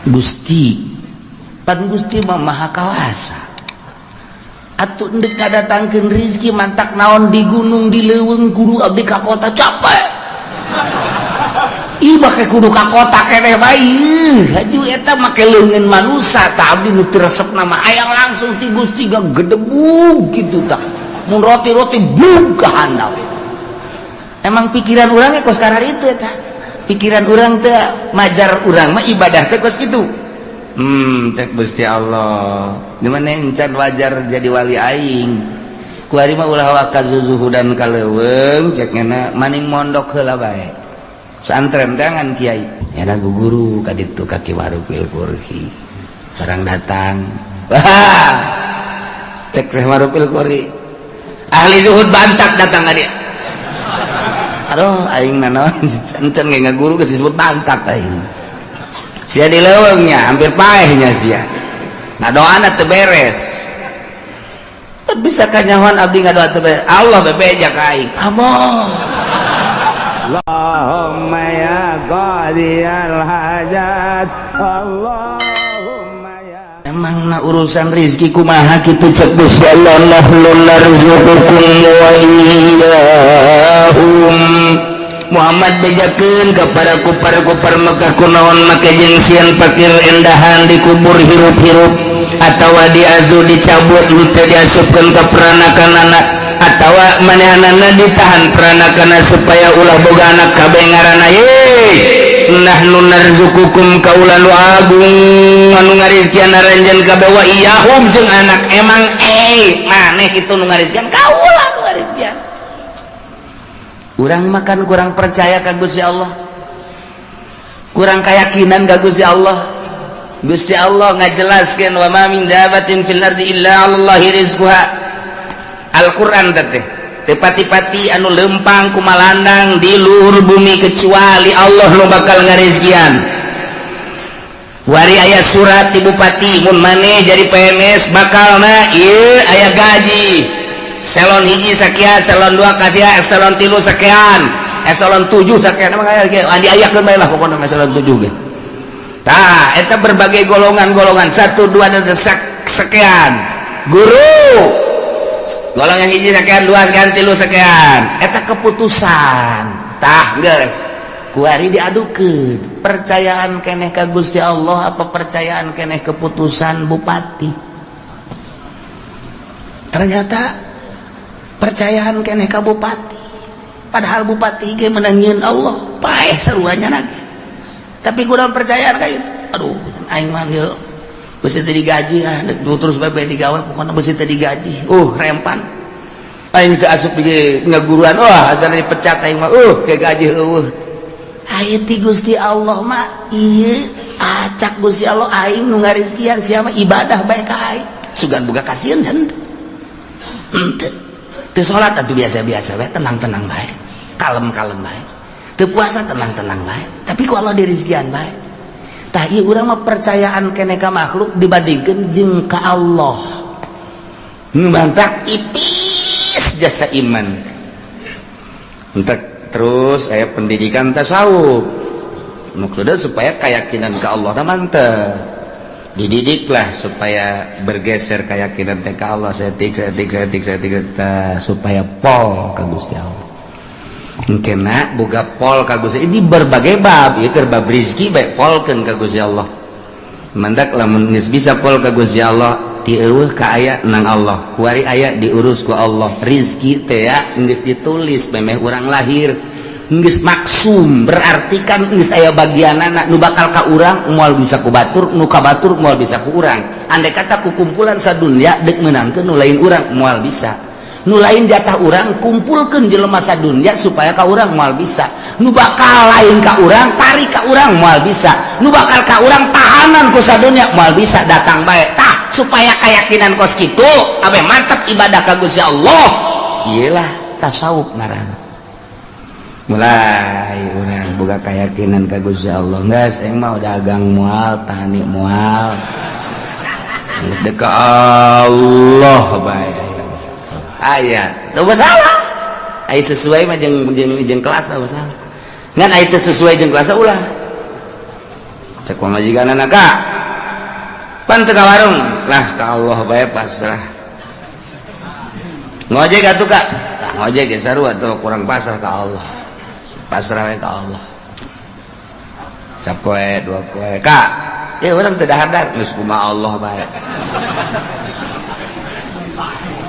Gusti, pan Gusti mah Maha Kawasa atuh, ndek ngadatangkeun rizki mantak naon di gunung, di leuweung, kudu abdi ka kota, capek. Ih, make kudu ka kota keneh bae. Haju eta make leungeun manusa. Tah, abdi nu teu resep nama hayang langsung ti Gusti, gedebug kitu. Tah, mun roti-roti bug ka handap. Emang pikiran urang kos karar itu. Eta pikiran urang teh, majar urang mah ibadah teh kos kitu. Cek Gusti Allah, di mana encan wajar jadi wali aing. Kuari mah ulah waka zuzuhudan ka leuweung, cek ngena maning mondok heula bae, santren tangan kiai ya guru ka ditu ka Ki Marufil Qurhi. Barang datang, wah, cek Syekh Marufil Qurhi, ahli zuhud bantak datang ka dia. Aduh, aing nanaon encan ge ngaguru geus disebut bantak aing. Sia di leuweungnya hampir paehnya sia. Nah, doana teu beres. Bisa kanyahoan abdi ngadoa teu beres. Allah bebeja ka aing. Amoh. Allahumma ya qadiyal hajat, Allahumma ya. Emang na urusan rizki kumaha kitu? Cek Gusti Allah, nahnu narzuqukum wa iyyahum. Muhammad, bejakeun kepada kupar-kupar Mekah, kunaon make jeung sieun pakir endahan dikubur hirup-hirup atawa diazu dicabut henteu diasupkeun ka peranakan anak atawa manehanana ditahan peranakan supaya ulah boga anak kabeh ngaranna ye. Nahnu narzuqukum, kaula nu agung anu ngarizkian aranjeun kabeh, wa iyyahum jeung anak. Emang maneh kitu nu ngarizkian? Kaula nu ngarizkian. Urang makan kurang percaya ka Gusti Allah, kurang keyakinan ka Gusti Allah. Gusti Allah ngajelaskeun, wa ma min dabatin fil ardi illa 'alallahi rizquha. Al-Qur'an teh, teu pati-pati anu lempang kumalandang di luhur bumi kecuali Allah nu bakal ngarizkian. Wari aya surat di bupati, mun maneh jadi PNS bakalna ieu aya gaji eselon 1 sakian, eselon 2 kasihan, eselon 3 sekian, eselon 7 sekian. Emang aya ge diayakeun bae lah pokokna eselon 7 ge. Tah, eta berbagai golongan-golongan 1 2 dan sekian. Guru golongan 1 sekian, 2 sekian, 3 sekian. Eta keputusan. Tah, geus kuari diadukeun, percayaan keneh ka Gusti Allah apa percayaan keneh keputusan bupati? Ternyata percayaan keneh ka bupati, padahal bupati ge menangin Allah paeh seruanya lagi, tapi kurang percayaan kayak itu. Aduh, aing mah ieu besi teu digaji, ah terus bae digawe, pokoknya besi teu digaji, rempan aing teu asup di ngaguruan. Wah, asal dipecat aing mah, ke gaji eueuh. Aya ti Gusti Allah mah ieu, acak Gusti Allah, aing nu ngarizkian, sia mah ibadah bae ka aing, sugan boga kasieun henteu. Henteu teu salat atuh biasa-biasa bae, tenang-tenang bae, kalem-kalem bae, teu puasa tenang-tenang bae, tapi ku Allah dirizkian bae. Tah, ieu urang mah percayaan keneh ka makhluk dibandingkeun jeung ka Allah. Nu mantak ipis jasa iman. Entek terus aya pendidikan tasawuf, maksudnya supaya keyakinan ke Allah mantep, dididiklah supaya bergeser keyakinan teh ka Allah setik setik setik setik supaya pol ka Gusti Allah. Kena boga pol ka Gusti ini berbagai bab ya, keur bab rezeki bae polkeun ka Gusti Allah. Mantak lamun geus bisa pol ka Gusti Allah, ti eueuh ka aya nang Allah, kuari aya diurus ku Allah. Rizki teh ya geus ditulis memeh urang lahir, geus maksum, berarti kan geus aya bagianana. Nu bakal ka urang moal bisa ku batur, nu ka batur moal bisa ku urang. Andai kata ku kumpulan sadunya dek meunangkeun nu lain urang, moal bisa. Nu lain jatah urang, kumpulkeun jelema sadunya supaya ka urang, moal bisa. Nu bakal lain ka urang, tarik ka urang, moal bisa. Nu bakal ka urang, tahanan ku sadunya, moal bisa. Datang bae. Tah, supaya keyakinan kos kitu abe mantap ibadah ka Gusti Allah, iyalah tasawuf ngaranna. Mulai urang boga keyakinan ka Gusti Allah, geus aing mah dagang moal, tani moal, geus dek ka Allah bae. Aya teu masalah, aya sesuai mah jeung jeung jeung kelas teu masalah, ngan aya teu sesuai jeung kelas ulah. Cek pamajikanana ka pan teu ka warung lah ka Allah bae pasrah. Ngojek atuh ka? Ngojek ge sarua atuh kurang pasrah ka Allah. Pasrah we ka Allah. Sapoe dua poe ka ya urang teu dahar geus kumaha Allah bae.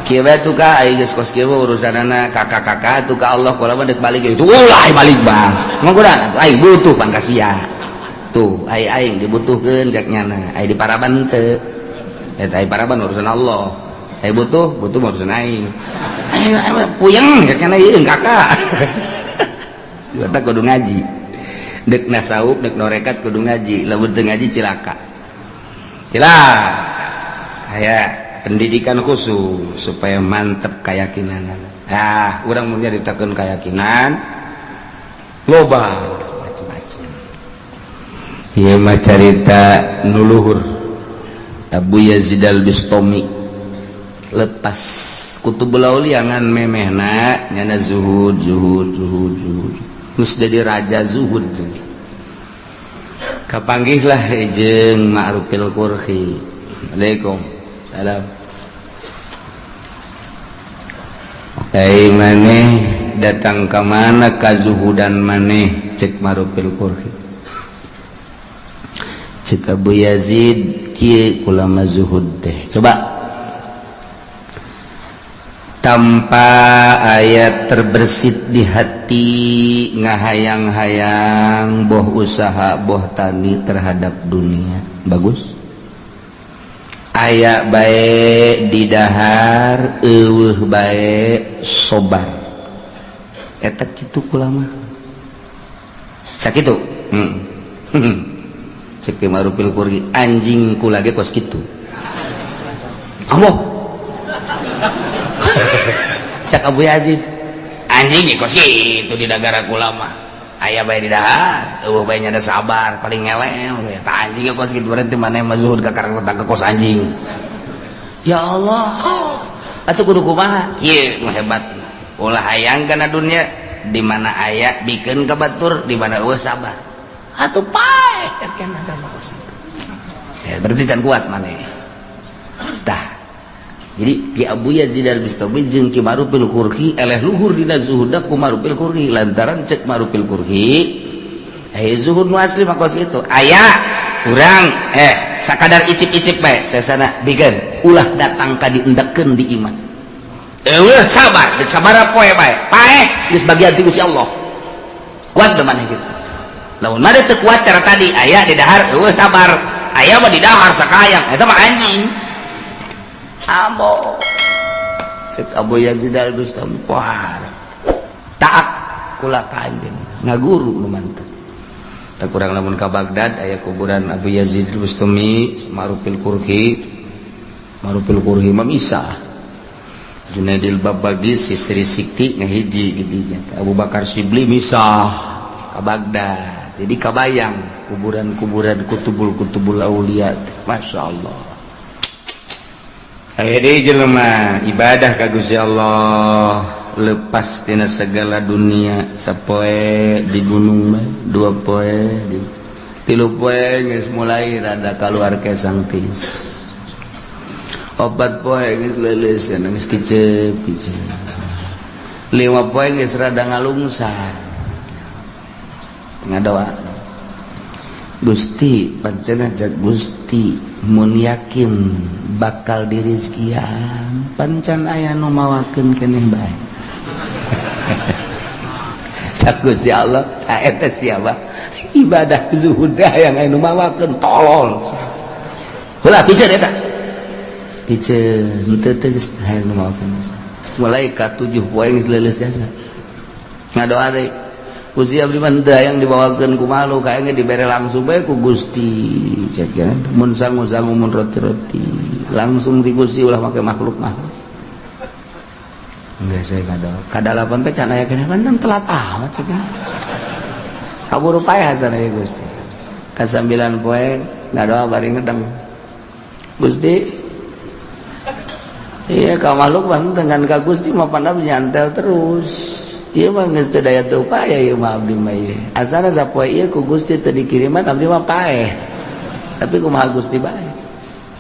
Kieu bae tuh ka ai geus kos kieu urusanana kakak-kakak tuh ka Allah kula mah deuk balik itu ulah balik bang. Mangkuran atuh ai butuh pan ka sia. Tuh ai aing dibutuhkeun cek nyana ai di paraban teu. Eta ai paraban urusan Allah. Ai butuh butuh urusan aing. Ai puyeng cek nyana ieu kakak. Eta kudu ngaji. Dek nasawuf dek norekat kudu ngaji, lamun teu ngaji cilaka. Cilaka. Kayak pendidikan khusus supaya mantep keyakinan. Ah, urang mun nyaritakeun keyakinan loba macam-macam. Ieu mah carita nu luhur. Abu Yazid Al-Bistami lepas Kutubul Aulia ngan memehna nyana zuhud zuhud zuhud zuhud. Terus jadi raja zuhud. Kapanggihlah jeung Ma'rufil Qurhi. Assalamualaikum. Salam. Ai maneh datang ka mana kazuhudan maneh cek Ma'rufil Qurhi. Cek Abu Yazid kieu ulama zuhud teh. Coba tanpa ayat terbersit di hati ngahayang-hayang boh usaha boh tani terhadap dunia bagus aya bae didahar eueuh bae sobar eta kitu kulama sakitu cek Ma'rufil Qurhi anjing kula ge kos kitu Allah. Cak Abu Yazid anjing kos kitu di negara kula mah aya bae di dahar eueuh bae nya sabar paling ngelel eta anjing kos kitu berarti maneh mah zuhud ka karena kos anjing. Ya Allah atuh kudu kumaha kieu nu hebat ulah hayang kana dunya di mana aya bikeun ka batur di mana eueuh sabar atuh pae cak kana kos kitu ya berarti can kuat maneh tah. Jadi Ki Abu Yazid Al-Bistami jeung Ki Ma'rufil Qurhi eleh luhur dina zuhudna ku Ma'rufil Qurhi lantaran cek Ma'rufil Qurhi zuhud nu asli mah kos kitu aya urang sakadar icip-icip bae sesana bikeun ulah datang ka diendekkeun di iman eueuh sabar deuk sabaraha poe bae paeh geus bagian ti Gusti Allah kuat teu maneh kitu lamun mah teu kuat cara tadi aya di dahar eueuh sabar aya mah di dahar sakayang eta mah anjing. Ambo cek Abu Yazid Al-Bistami wah taat kula ka anjeun ngaguru nu mantep. Tak kurang lamun ka Baghdad aya kuburan Abu Yazid Al-Bistami Ma'rufil Qurhi. Ma'rufil Qurhi mah misah Junaidil Babagi Sisri Sikti ngahiji gitu Abu Bakar Sibli misah ka Baghdad. Jadi kabayang kuburan-kuburan kutubul-kutubul aulia Masya Allah. Aya deui jelema ibadah ka Gusti Allah lepas tina segala dunia sapoe di gunung mah dua poe di tilu poe geus mulai rada kaluar kesang tis opat poe geus leuleus geus kicep kicep lima poe geus rada ngalungsar ngadoa Gusti pancen jak Gusti mun yakin bakal dirizkian pancan aya nu mawakeun keneh bae. Cak Gusti Allah eta siapa ibadah zuhud yang aya nu mawakeun tolol heula piceun eta piceun teu teu geus aya nu mawakeun mulai ka 7 poe geus leuleus jasa ngadoa deui Gusti abdi mah teu hayang dibawakeun ku malu kaengge dibere langsung bae ku Gusti cek ya mun sangu-sangu mun roti-roti langsung di Gusti ulah make makhluk mah enggak saya kada kadalapan teh can aya keneh pan telat amat cek ya kaburu paeh hasana ya Gusti ka 9 poe ngadoa bari ngedeng Gusti iya ka makhluk mah dengan ka Gusti mah pandam nyantel terus. Ieu mah geus teu daya teu upaya ieu mah abdi mah ieu. Asana sapoe ieu ku Gusti teu dikiriman abdi mah paeh. Tapi kumaha Gusti bae.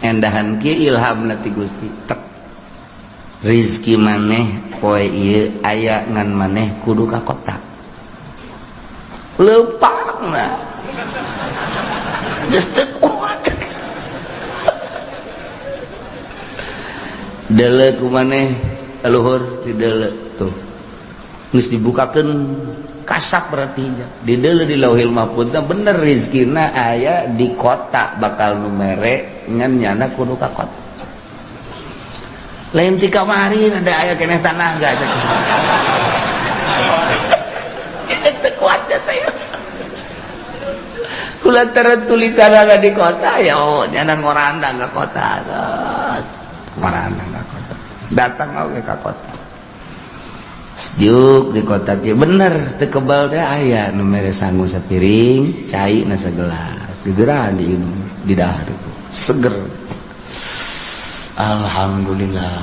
Endahan kieu ilhamna ti Gusti. Tek. Rizki maneh poe ieu aya ngan maneh kudu ka kota. Leumpangna. Geus teu kuat. Deuleu ku maneh kaluhur di deuleu tuh. Geus dibukakeun kasap berarti nya. Di deuleu di Lauhil Mahfuz bener rizkina aya di kota bakal nu mere ngan nyana kudu ka kota. Lain ti kamari ada aya keneh tanah enggak cek. Teu kuat ya saya. Kulantaran tulisan ada di kota ya oh nyana ngorandang ka kota. Ngorandang ka kota. Datang oge ka kota. Sejuk di kota kieu bener teu kebal teh aya nu mere sangu sapiring, cai na sagelas. Gegeran diinum di dahar seger. Alhamdulillah.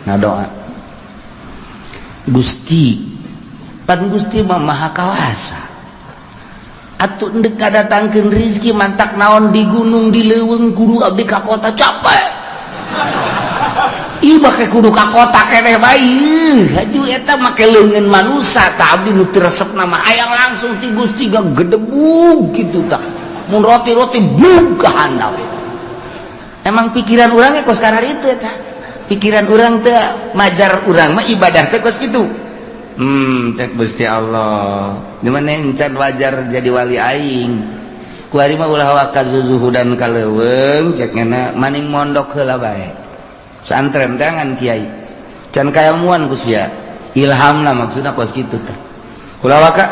Ngadoa. Gusti, pan Gusti mah Maha Kawasa. Atuh endek kadatangkeun rizki mantak naon di gunung di leuweung kudu abdi ka kota capek. Ih make kudu ka kota keneh bae. Haju eta make leungeun manusa tah abdi nu teu resep nama hayang langsung ti Gusti gagedebug kitu tah. Mun roti-roti bug ka handap. Emang pikiran urang ge kos karar itu eta. Pikiran urang teh majar urang mah ibadah teh kos kitu. Cek Gusti Allah. Di mana encan wajar jadi wali aing. Kuari mah ulah waka zuzuhudan ka leuweung cek ngena maning mondok heula bae. Santren tangan kiai. Can kailmuan ku sia. Ilhamna maksudna kos kitu teh. Ulah waka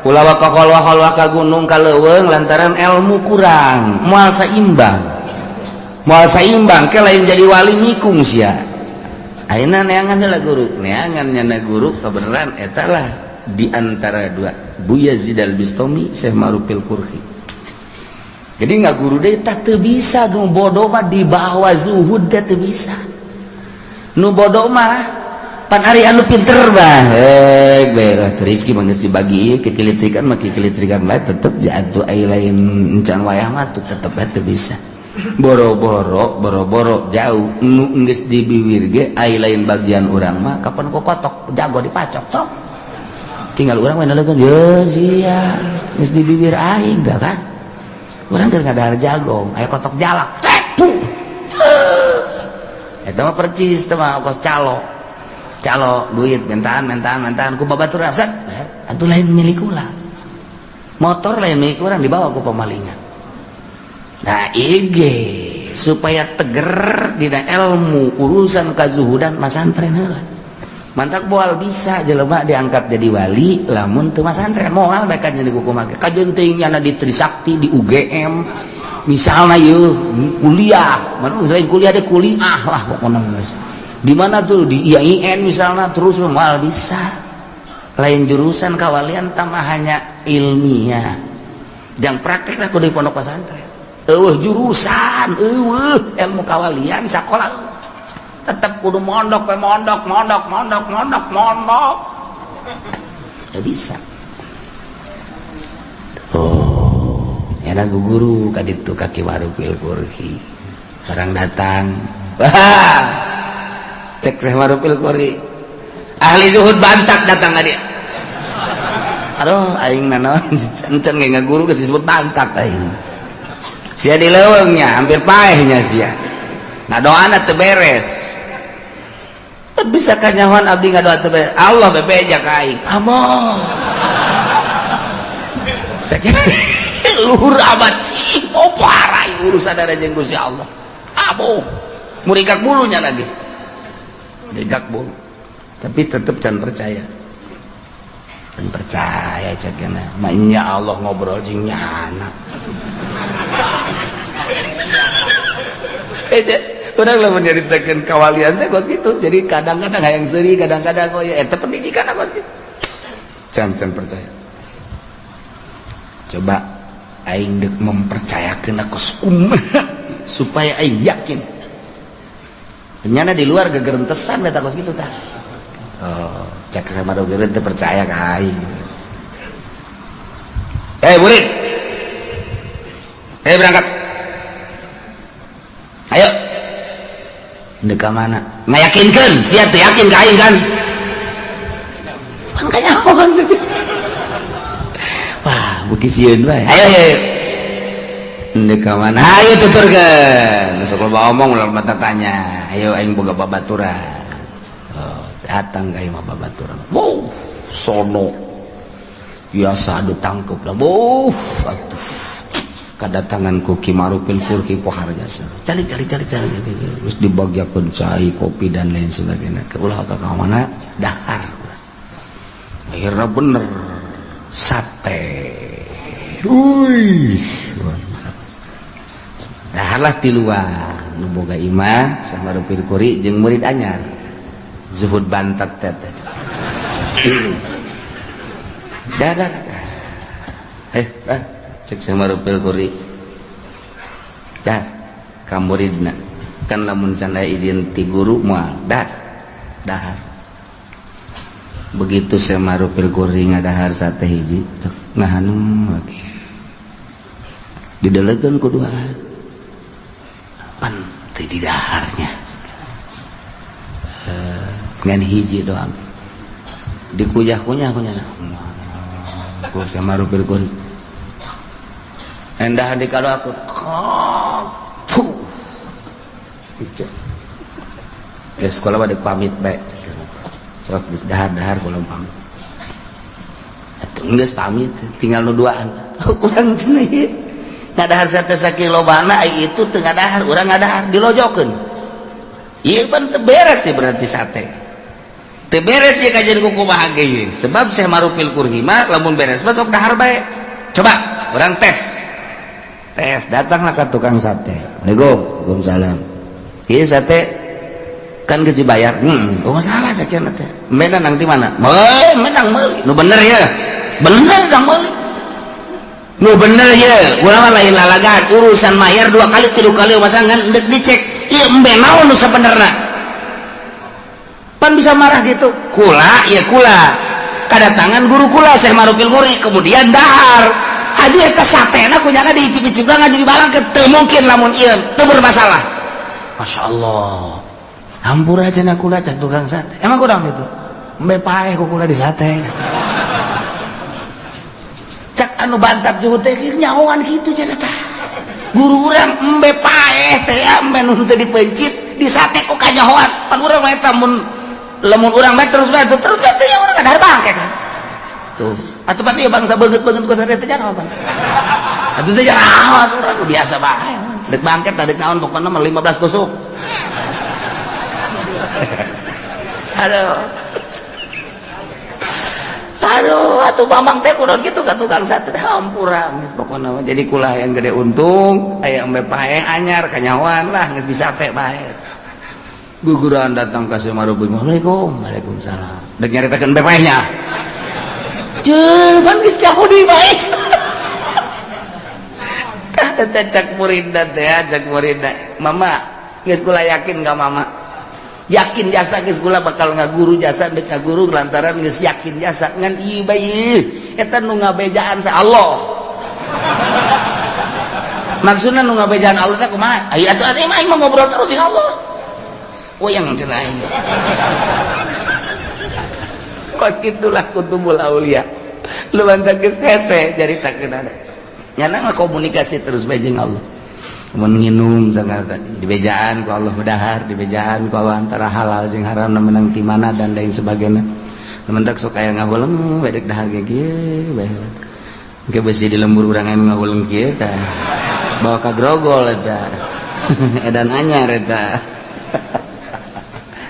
kholwa-kholwa ka gunung ka leuweung lantaran ilmu kurang, moal saimbang. Moal saimbang ke lain jadi wali nikung sia. Ayeuna neangan heula guru, neangan nyana guru kebenaran eta lah di antara dua, Bu Yazid Al-Bistami, Syekh Ma'rufil Qurhi. Jadi nggak guru deh tak teu bisa nu bodoh mah dibawa zuhud teh teu bisa. Nu bodoh mah pan ari anu pinter bah hek rezeki mah geus dibagi kikilitrikan mah kikilitrikan bae tetep jatuh ai lain encan wayah mah tuh tetep bae teu bisa. Boro-boro boro-boro jauh nu geus di bibir ge ai lain bagian urang mah kapan ku kotok jago dipacok cok. Tinggal urang mah nalegeun ye sia geus di bibir aing dah kan. Urang keur ngadahar jagong aya kotok jalak tek puh. Eta mah percis teh mah kos calo. Calo duit mentaan mentaan mentaan ku babatur set atuh lain milik urang. Motor lain milik urang dibawa ku pemalingan. Nah ige supaya teger dina ilmu urusan kazuhudan masantren heula. Mantak moal bisa jelema diangkat jadi wali lamun teu masantren moal bae kan jadi kumaha kajeun teuing nyana di Trisakti di UGM misalna yeuh kuliah mana selain kuliah deh kuliah lah pokona geus. Di mana tuh di IAIN misalnya terus moal bisa. Lain jurusan kawalian tambah hanya ilmiah. Jang praktek lah kudu di pondok pesantren. Eueuh jurusan, eueuh ilmu kawalian sakola tetep kudu mondok we mondok mondok mondok mondok mondok. Teu bisa. Oh, nyana guru ka ditu ka Ki Ma'rufil Qurhi. Barang datang. Wah. Cek Syekh Ma'rufil Qurhi. Ahli zuhud bantak datang ka dia. Aduh, aing nanaon encan ge ngaguru geus disebut bantak aing. Sia di leuweungnya hampir paehnya sia. Ngadoana teu beres. Bisa kanyahoan abdi ngadoa teu beres. Allah bebeja ka aing. Amoh. Sakieu luhur amat sih. Oh parah urusan ada jeung Gusti Allah. Amoh. Murigak bulunya lagi. Murigak bulu. Tapi tetep can percaya. Can percaya cekna. Maknya Allah ngobrol jeung nyana. Urang lamun nyaritakeun kawalian teh kos kitu. Jadi kadang-kadang hayang seuri, kadang-kadang oh ya eta pendidikan kos kitu. Can percaya. Coba aing deuk mempercayakeun kos kumaha supaya aing yakin. Nyana di luar gegerentesan eta kos kitu tah. Oh, cek sama dokter teu percaya ka aing. Eh, murid. Eh, berangkat. Ayo. Ndek ka mana? Ngayakinkeun, sia teu yakin ka aing kan? Pan kanyahoan. Wah, beuki sieun bae. Ayo, ayo. Ayo. Ndek ka mana? Ayo tuturkeun. Sok loba omong ulah mata tanya. Ayo aing boga babaturan. Oh, datang ka imah babaturan. Wow, sono. Biasa adu tangkep dah. Wow, atuh. Kedatangan ku Ki Marupil Kurki pohar jasa. Calik calik calik calik. Terus dibagiakeun cai, kopi dan lain sebagainya. Ke ulah ka mana? Dahar. Akhirnya bener sate. Wih. Daharlah tiluan nu boga imah sama Rupil Kuri jeung murid anyar. Zuhud bantat teh. Dah dah. Eh, dah. Cek sama Rupil Kuri. Dah, ka muridna. Kan lamun can aya izin ti guru moal dah. Dahar. Begitu sama Rupil Kuri ngadahar sate hiji, cek ngahanum lagi. Didelegeun ku duaan. Pan teu didaharnya. Ngan hiji doang. Dikuyah-kunyah kunyah. Ku sama Rupil Kuri. Endah di kalau aku. Puh. Ya sekolah pada pamit bae. Sok dahar-dahar belum pamit. Atuh geus pamit, tinggal nu duaan. Urang cenah ieu. Ngadahar sate sakilobana ai itu teu ngadahar, urang ngadahar dilojokeun. Ieu pan teu beres sih berarti sate. Teu beres ieu kajian ku kumaha ge ieu. Sebab Syekh Marufil Kurhi mah lamun beres mah sok dahar bae. Coba urang tes. Tes, datanglah ke tukang sate. Assalamualaikum. Waalaikumsalam. Ieu sate kan geus dibayar. Oh masalah sakieu teh. Menang nang di mana? Menang meuli. Nu bener ya. Bener dang meuli. Nu bener ya. Urang mah lain lalagan, urusan mayar 2 kali 3 kali masa ngan deuk dicek. Ieu embe naon nu sabenerna? Pan bisa marah gitu. Kula ya kula. Kadatangan guru kula Syekh Marufil Kuri kemudian dahar. Haju eta satena kunyana diicip-icip ngaji dibalang ke teu mungkin lamun ieu teu bermasalah. Masya Allah. Hampura cenah kula cak tukang sate. Emang kurang gitu. Embe paeh ku kula di sate. Cak anu bantat juhud teh nyahoan kitu cenah tah. Guru urang embe paeh teh embe nu teu dipencit di sate ku kanyahoan. Pan urang mah eta mun lamun urang bae terus bae terus bae teh urang ngadahar bangke kan. Tuh. Atuh pan ieu bangsa beungeut-beungeut ku sate teh jarawa pan. Atuh teh jarawa urang biasa bae. Dek bangket dek naon pokona mah 15 tusuk. Aduh. Aduh, atuh mamang teh kudu kitu ka tukang sate teh hampura geus pokona mah. Jadi kula yang gede untung, aya embe paeh anyar kanyahoan lah geus disate bae. Guguran datang ka Syekh Marufil. Assalamualaikum. Waalaikumsalam. Dek nyaritakeun embe paehnya. Cuman geus Yahudi bae. Tah teh cak muridna teh, cak muridna. Mama, geus kula yakin ka mama. Yakin jasa geus kula bakal ngaguru jasa deuk ngaguru lantaran geus yakin jasa ngan ieu bae eta nu ngabejaan sa Allah. Maksudna nu ngabejaan Allah teh kumaha? Aya atuh atuh aing mah ngobrol terus jeung Allah. Wayang cenah aing. Kos itulah kutubul aulia. Lu bantang geus hese jaritakeun ada. Nyana mah komunikasi terus bae jeung Allah. Mun nginum sagala dibejaan ku Allah dahar, dibejaan ku Allah antara halal jeung haram menang ti mana dan lain sebagainya. Mentak sok aya ngahuleng bae dek dahar ge kieu bae. Engke besi di lembur urang anu ngahuleng kieu tah. Bawa ka grogol eta. Edan anyar eta.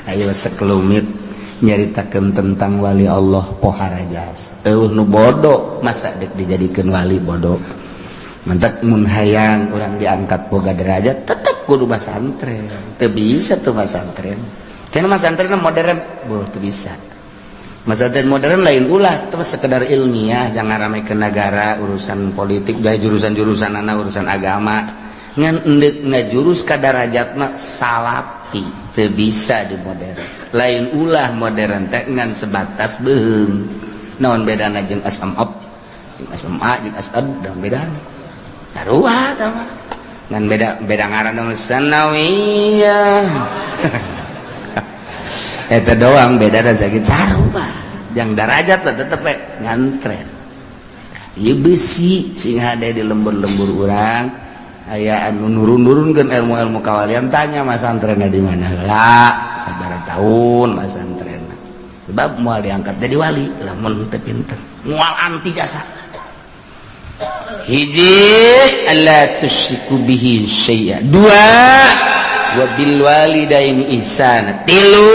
Ayo sekelumit nyaritakeun tentang wali Allah pohara jasa. Eueuh nu bodoh masa dek dijadikeun wali bodoh. Mentak mun hayang urang diangkat boga derajat tetep kudu masantren. Teu bisa tuh masantren. Cenah masantren modern, beuh teu bisa. Masantren modern lain ulah terus sekedar ilmiah, jangan ramai ke negara, urusan politik, gaya jurusan-jurusan anak urusan agama. Ngan endek ngajurus ka darajat mah salapi. Teu bisa di modern. Lain ulah modern teh ngan sebatas beuheung. Naon bedana jeung SMA? Jeung SMA jeung SN naon bedana? Sarua tah mah. Ngan beda beda ngaran dong sanawiyah. Eta doang beda da sakit sarua. Jang darajat lah tetep we ngantren. Ieu besi sing hade di lembur-lembur urang aya anu nurun-nurunkeun ilmu-ilmu kawalian, tanya masantrenna di mana heula, sabaraha tahun masantrenna. Sebab moal diangkat jadi wali lamun teu pinter, moal anti jasa. Hiji, alla tusyriku bihi syai'a. Dua, wa bil walidaini ihsana. Tilu,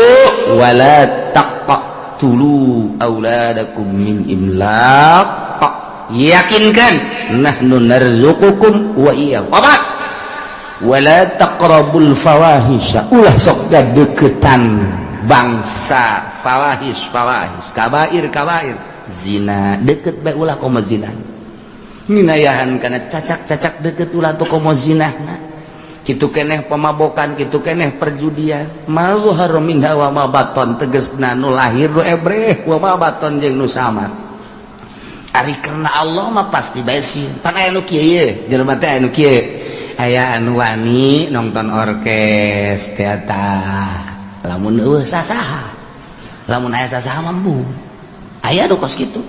wala taqtulu auladakum min imlaq. Yakinkan nahnu narzuqukum wa iyyahum. Opat, wala taqrabul fawahisha. Ulah sok deketan bangsa fawahish, fawahish, kabair, kabair, zina deket bae ulah komo zina. Minayahan kana cacak-cacak deket ulah tuh komo zina. Kitu keneh pemabokan, kitu keneh perjudian. Ma zahara minha wa ma baton, tegesna nu lahir nu ebreh, wa ma baton jeung nu samar. Ari karena Allah mah pasti bae sieun. Pan aya nu kieu ye, jelema teh aya nu kieu. Aya anu wani nonton orkes teater. Lamun eueuh sasaha. Lamun aya sasaha mah embung. Aya nu kos kitu.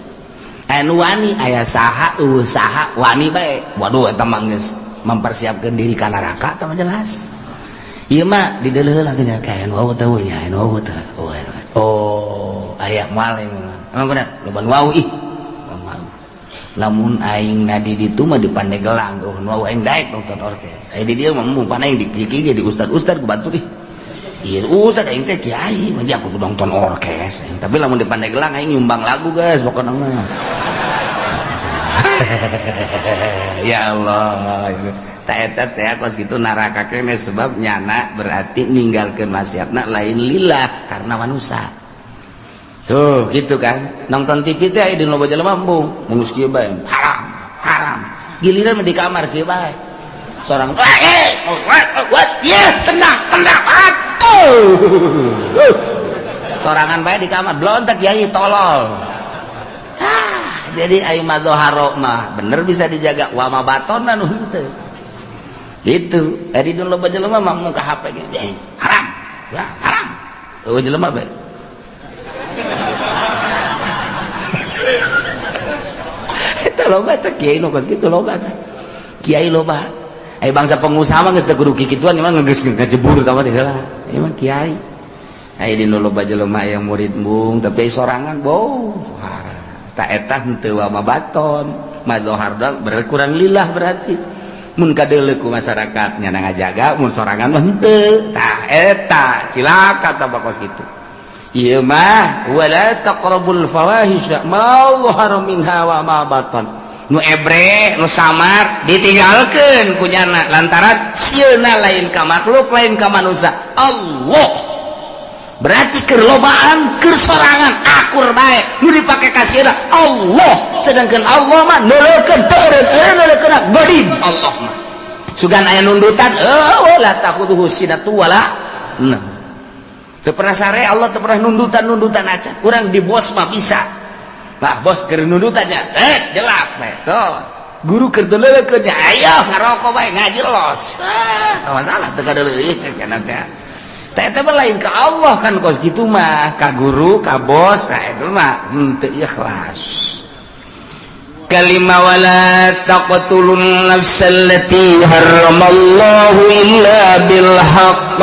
Aya nu wani aya saha eueuh saha wani bae. Waduh, eta mah geus mempersiapkan diri ka neraka tah mah jelas. Ieu mah dideuleuh heula geuning kayak anu wau teh nya, anu wau teh. Oh, oh, aya moal emang. Emang bener, loba nu wau ih. Lamun aing na di ditu mah di Pandeglang, oh nu aing daek nonton orkes. Aya di dieu mah embung, pan aing di kieu di ustad-ustad ku batur ih. Iya, ustad aing teh kiai, mah aku kudu nonton orkes. Tapi lamun di Pandeglang aing nyumbang lagu guys, pokokna mah. Ya Allah, tak eta teh kos kitu neraka kene sebab nyana berarti ninggalkeun maksiatna lain lillah karena manusia. Tuh gitu kan, nonton TV teh aya di loba jelema embung, mun geus kieu bae haram, haram. Giliran di kamar kieu bae. Sorang eh what ya tenang, tenang. Atuh. Sorangan bae di kamar blontek kiai tolol. Tah, jadi ayo madzoharo mah bener bisa dijaga, wa ma batona nu henteu. Gitu. Tadi dulu loba jelema mah muka HP ge haram. Ya, haram. Eueuh jelema bae. Eta loba teh kiai nu kos kitu loba teh. Kiai loba. Aya bangsa pengusaha mah geus teu kudu kikituan mah geus ngajebur tah mah teh heula. Ieu mah kiai. Aya di nu loba jelema yang murid embung tapi sorangan boh. Tak eta henteu wa ma baton. Mazohar doang berkurang lillah berarti. Mun kadeuleu ku masyarakat nya ngajaga, mun sorangan mah henteu. Tah eta cilaka tah kos kitu. Ieu mah wala taqrabul fawahisha ma zahara minha wa ma batan. Nu ebre, nu samar ditinggalkeun ku nyana lantaran sieuna lain ka makhluk, lain ka manusia. Allah. Berarti keur lobaan, keur sorangan akur bae nu dipake ka sieuna Allah. Sedangkan Allah mah neuleukeun teu eureun neuleukeun godin Allah mah. Sugan aya nundutan, eueuh la takhuduhu sinatu wala naum. Teu pernah sare Allah, teu pernah nundutan-nundutan aja. Kurang di bos mah bisa. Bah bos keur nundutannya, jelap bae. Tuh. Guru keur deuleukeun nya, ayo ngarokok bae ngaji los. Ah, masalah teu kadeuleuh cek cenah teh. Teh eta mah lain ka Allah kan kos kitu mah, ka guru, ka bos, nah itu mah henteu ikhlas. Kalima wala taqtulun nafsal lati harramallahu illa bil haqq.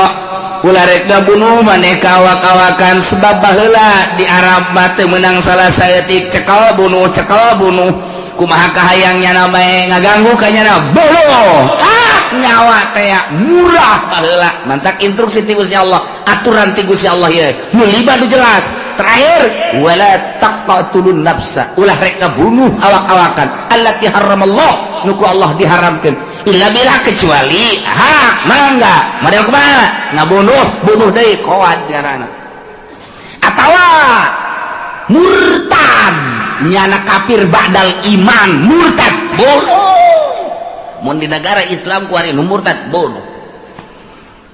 Ulah rek ngabunuh maneh ka awak-awakan sebab baheula di Arab mah teu meunang salah saeutik, cekal bunuh, cekal bunuh. Kumaha kahayang nyana bae ngaganggu ka nyana bunuh. Ah, nyawa teh murah baheula. Mantak instruksi ti Gusti Allah, aturan ti Gusti Allah ieu. Nu lima nu jelas. Terakhir wala taqtulun nafsa. Ulah rek ngabunuh awak-awakan allati harramallah, nu ku Allah diharamkeun. Illa bila kecuali hak mangga model kumaha ngabunuh bunuh deui koad ngaranna atawa murtad nyana kafir ba'dal iman murtad bunuh. Mun di negara Islam kuari nu murtad bunuh.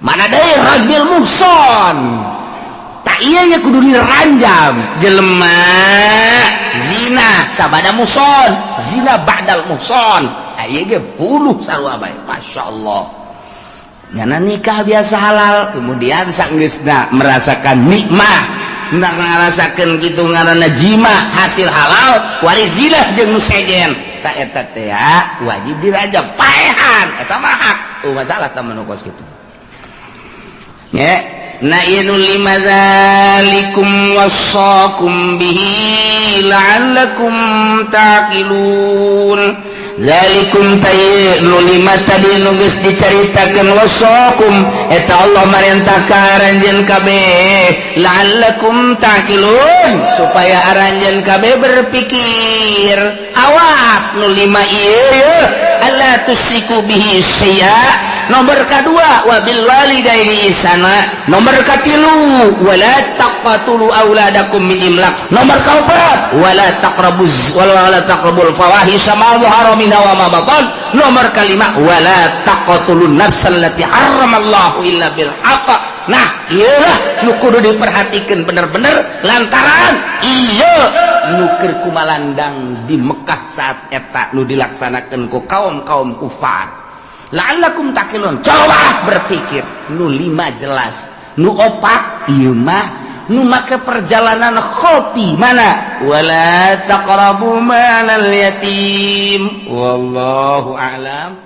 Mana deui rajmil muhson. Tak, iya ya, kudu diranjam jelema zina sabada muhson, zina ba'dal muhson. Ieu ge bunuh sarua bae. Masya Allah, nyana nikah biasa halal, kemudian sanggeusna merasakan nikmat, nak ngarasakeun kitu ngaranna jima hasil halal, wari zina jeung nu sejen, tak eta teh wajib dirajam, paehan. Eta mah hak, oh, masalah tah nu kos kitu ya. Nah, ieu nu lima, zalikum wassakum bihi la'allakum taqilun. Zalikum tay nu lima tadi nu geus dicaritakeun, wassakum eta Allah marentah ka aranjeun kabeh, la'allakum taqilun, supaya aranjeun kabeh berpikir. Awas, nu lima ieu, alla tusyriku bihi syai'a, nomor kedua wabil walidaini ihsana, nomor katilu wala taqtulu auladakum min imlaq, nomor keempat wala taqrabuz wala taqrabul fawahisha ma dhahara minha wa ma batan, nomor kelima wala taqtulun nafsal lati harramallahu illa bil haqq. Nah, iyalah nu kudu diperhatikan bener-bener, lantaran iya nu keur kumalandang di Mekah saat eta nu dilaksanakan ku kaum-kaum kufar. La'allakum taqilun, coba berpikir. Nu lima jelas, nu opat ieu mah nu make perjalanan kopi mana, wala taqrabu malal yatim. Wallahu a'lam.